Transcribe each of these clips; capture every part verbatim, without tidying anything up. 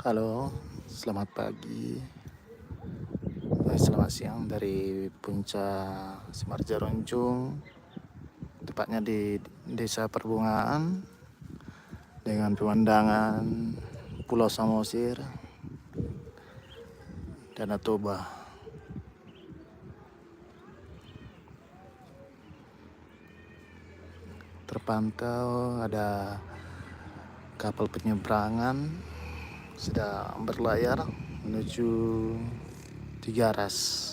Halo, selamat pagi. Eh, selamat siang dari Puncak Simarja Runjung, tepatnya di Desa Perbungaan, dengan pemandangan Pulau Samosir, Danau Toba. Terpantau ada kapal penyeberangan sedang berlayar menuju Tigaras.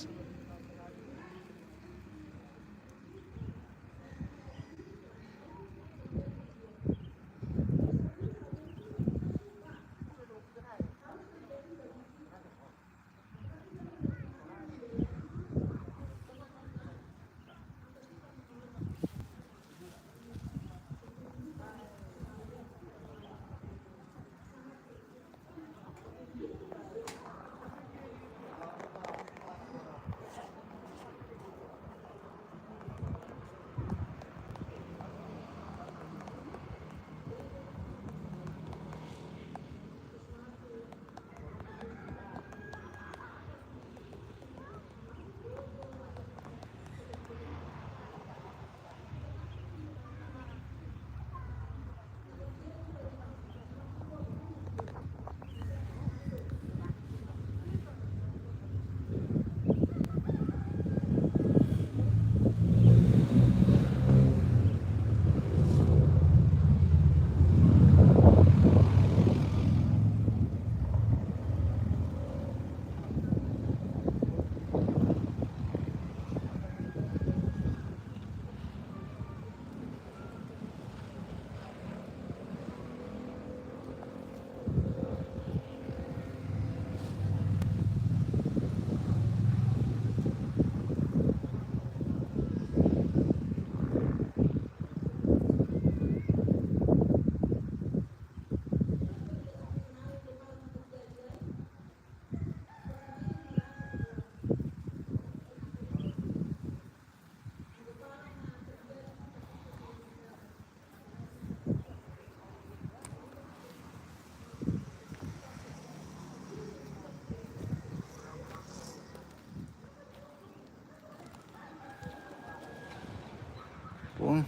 Pung.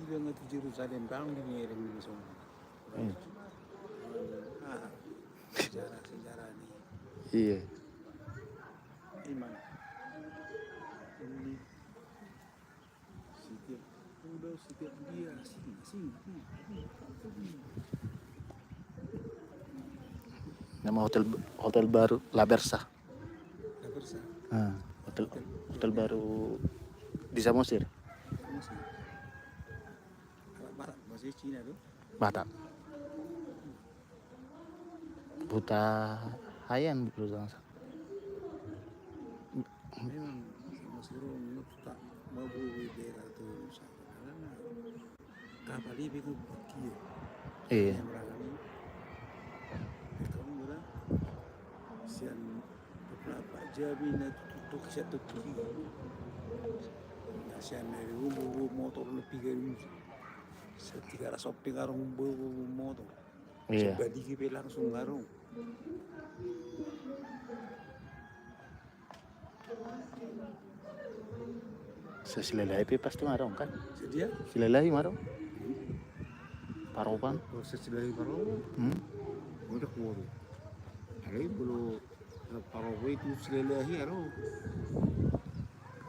Bilang itu Jerusalem, bang di Ngereng di sana. Hmm. Ah, sejarah-sejarah ni. Iya. Iman. Ini setiap pulau, setiap dia, asing, asing. Nama hotel, hotel baru La Bersa. La Bersa. Ah, hotel, hotel baru di Samosir. Samosir. Anak Batak, bahasa Cina tu. Batak. Buta hayan, buta. Memang sama suruh ngetak babu di daerah tu sana. Karena kapal ini tu kia. Iya. Yang berangkat ini. Itu murah. Sian beberapa jam ini tutup sian tutup. Nah, sian dari umbu motor lebih dari Setiap ada shopping, ada motor. Iya. Sebandingi pe langsung ngarung. Silalahi pe pasti ngarung kan? Sedia? Silalahi ngarung. Paropan. Oh, silalahi paropan. Hmm. Udah kuat. Ada belum. Paro itu silalahi aro.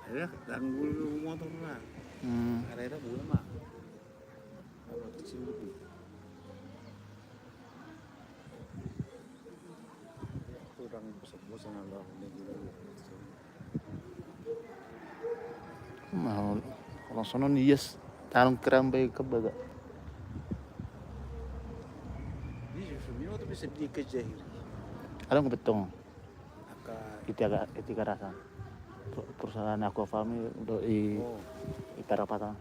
Ada tanggul motor lah. Hmm. Ada, ada bola mah. Apa kecil itu? Kurang bosan-bosan ada negeri. Nah, kalau sono ni yes, tarung kerambai kebaga. Ini susu mio tapi sedikit jahil. Ada nggak betul? Aka Etika, Etika Rasa. Per-, perusahaan Aqua Farm i do i, oh, i Parapatan.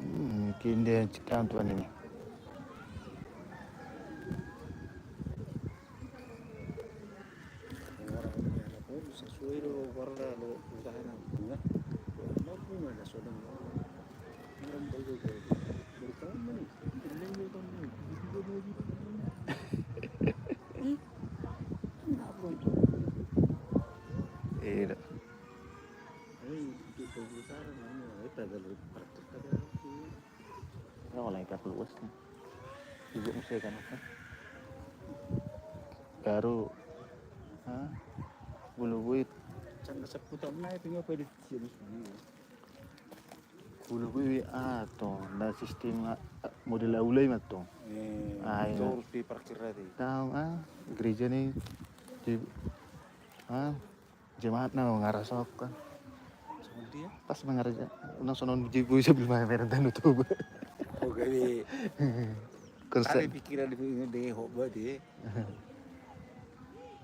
Hmm, keindahan ciptaan Tuhan ini. Iya. Ya, mulai tak luas nih. Ibu mesti kan apa? Baru, ha? Bulu buit. Can seputar naik tinggal pada sini. Bulu buit, ah, tong. Nah, sistem, ah, model aulai mah tong. Eh, ah, iya. Tahu, ah, gereja nih di, ah, jemaat na mangarajahon. Songon dia? Pas mangarajahon, unang songon jibu sambil mamereng Danau Toba. Oh, gabe. Konsep. Ada pikiran di, di hobby dia.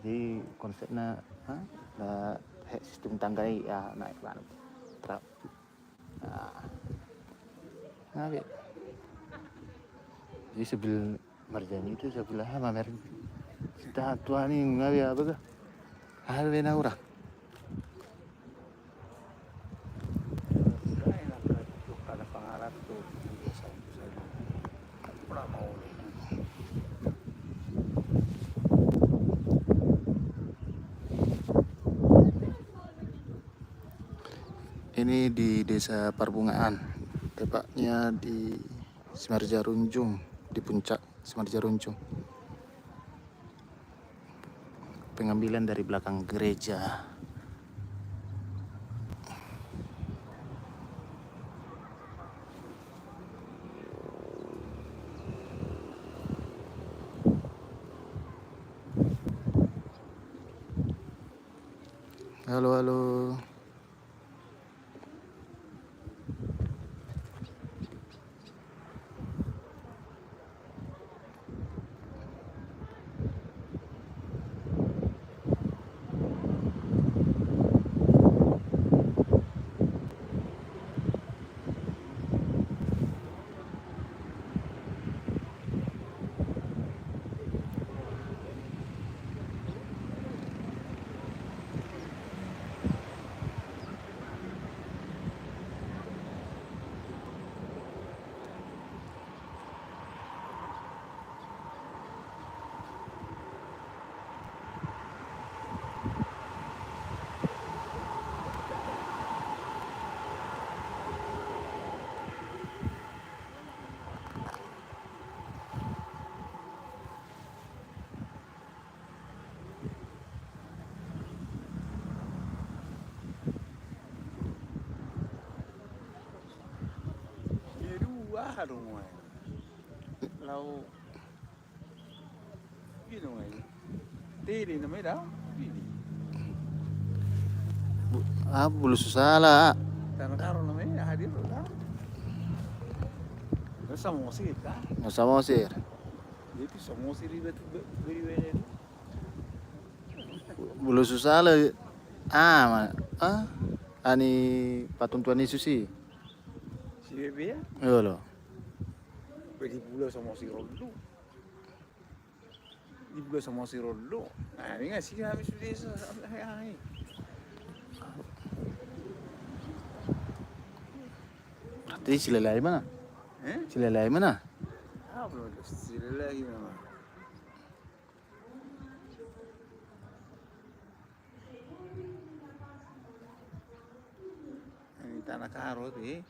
Jadi konsepna, ha? Na, he, sistem tangga i, ya, naik banget. Trap. Nah. Nah, ya. Jadi sambil marjani itu sebelah mamer. Sita tuani ngawi apa ke? Hal bena urang. Ini di Desa Parbungaan, tepatnya di Simarja Runjung, di puncak Simarja Runjung. Pengambilan dari belakang gereja. Halo, halo. Dia dua dong, lau. Ini, lau. Tiri namanya dah. Ini. Bu-, ah, Bulu Susala. Tanah Karo namanya, hadir, dah. Samosir, dah. Samosir. Itu Samosir di batu, batu, batu, batu. Bulu Susala, ah, ma-, ah, ani patuntuan Yesus i. Si Bebe ya? Iya lo. Bedi Bulu Samosir ro dulu. Di Bulu Samosir ro dulu. Nah, ini nggak sih, habis itu dia sa-, sa-, sa-, sa-, berarti Silalahi mana? Eh? Silalahi mana? Ah, belum ada Silalahi mana. Ini Tanah Karo, eh.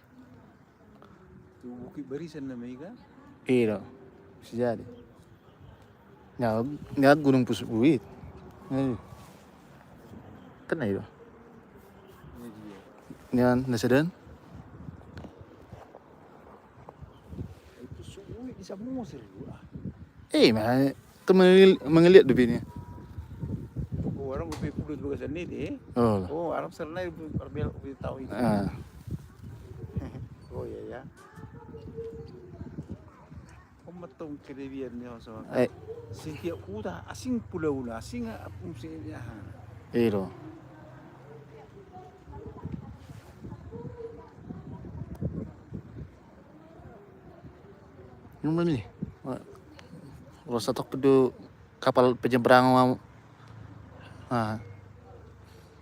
Tu Bukit Barisan namanya kan? Iya, bisa jadi. Ya, ya Gunung Pusuk Buit. Eh. Kan itu. Ini dia. Ini kan, nasa dan? Itu suwi di Samosir dulu, ah. Eh, ma-, kan mangel-, mangeliat do bini. Oh, orang gue pulut gue sendiri. Oh. Oh, Arab Serna ibu perbel gue tahu itu. Ah. Oh, iya, ya. Om metong kelebihan ni, so. Eh. Setiap huta asing, pulau na asing, ah, fungsi dia. Iro. Ini mana ni? Wah, satok pedu kapal penyeberang mau. Ah.